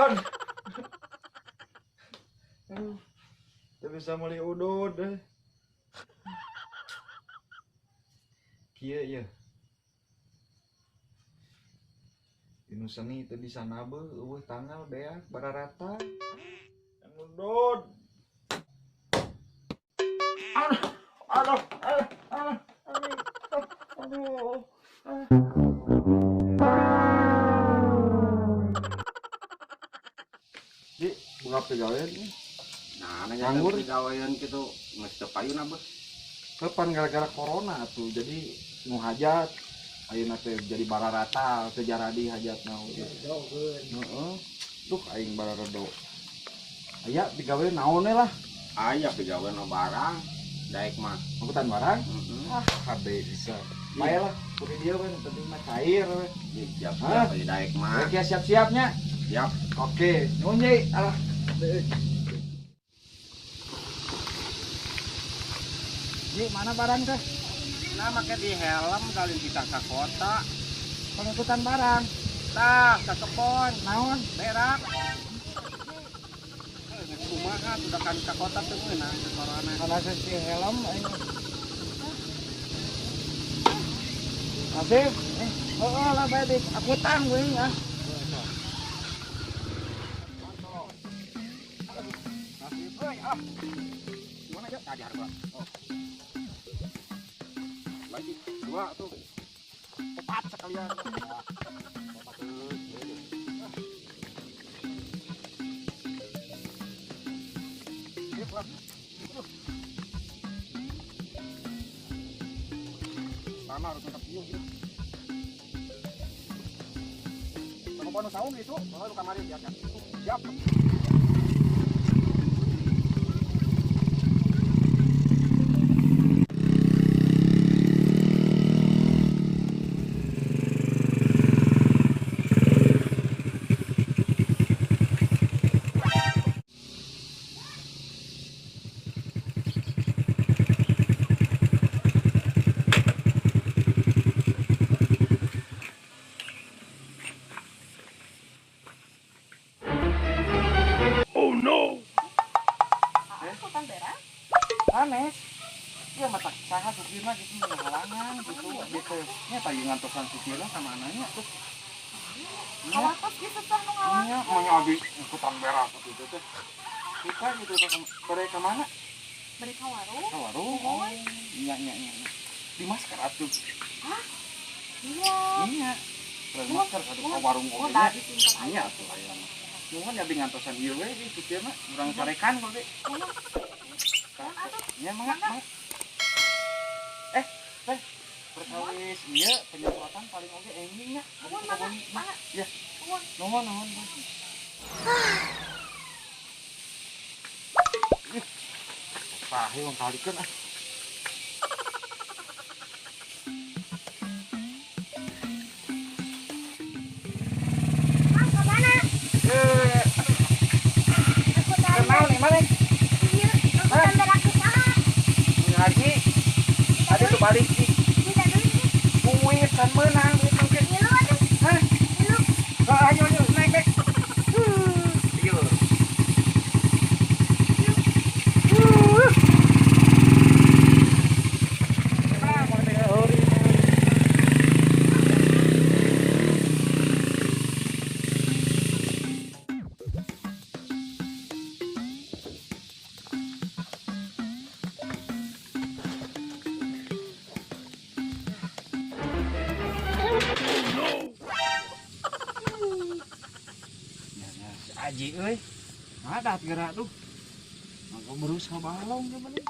Udud. Aduh, teu bisa meuli udud. Kieu ye. Inu seni teu bisa nabeuh, eueuh tanggal beak bararata. Udud. Aduh, aduh, aduh, aduh, aduh. Di, buka pegawaian nih. Nah, nganggur pegawaian gitu geus teu payun abeuh. Kapan gara-gara corona tuh, jadi nu hajat ayeuna teh jadi bararata, teu jaradi hajatna oge. Heeh. Duh aing bararedo. Aya digawe naon lah? Aya digawe no barang, daek mah. Angkutan barang? Heeh. Ah, kabeh bisa. Bae lah, kudu dieu we, penting mah cair we. Siap-siap aja daek mah. Oke, siap-siapnya. Siap. Oke, nuhun ye. Alah. Ji, mana barang teh? Nah, make di helm kali kita ke kota. Pengangkutan barang. Tah, ke kebon. Naon? Berak. Kumaha sudah kan ke kota teu meunang ke corona. Kalau si helm aing. Asif, oh lah bae di angkutan gue ya. Asif, euy, ah. Gimana ya tadi harga? Oh. Lagi dua tuh. Tepat sekalian. Sama harus tetap ieu gitu. Sama kono saung itu, kalau lu kamari ya. Siap. Aneh, iya mata saha supirna gitu halangan gitu gitu. Nya tadi ngantosan supirna sama anaknya tuh. Awatos gitu teh nu ngalangan. Nya mau nyabi angkutan berak gitu teh. Kita gitu teh bade ka mana? Bade ka warung. Ka warung. Oh, nya nya nya. Di masker atuh. Hah? Iya. Iya. Di masker atuh ka warung oge nya. Nya atuh aya mah. Nuhun nyabi ngantosan ieu we di supirna urang carekan kok teh. Ya, mangga, mangga. Teh, perkawis ieu penyemprotan paling oge enjing nya. Nuhun, mangga, mangga. Ya. Nuhun, nuhun. Ih. Pahe wong kalikeun ah. Mang, ka mana? Kenal nih, mana? Ngaji tadi tuh balik sih duit kan menang duit mungkin. Hah? Ayo ayo naik naik. Ayo. Aji euy. Ngadat gerak tuh. Mangko berusaha balong ge bener.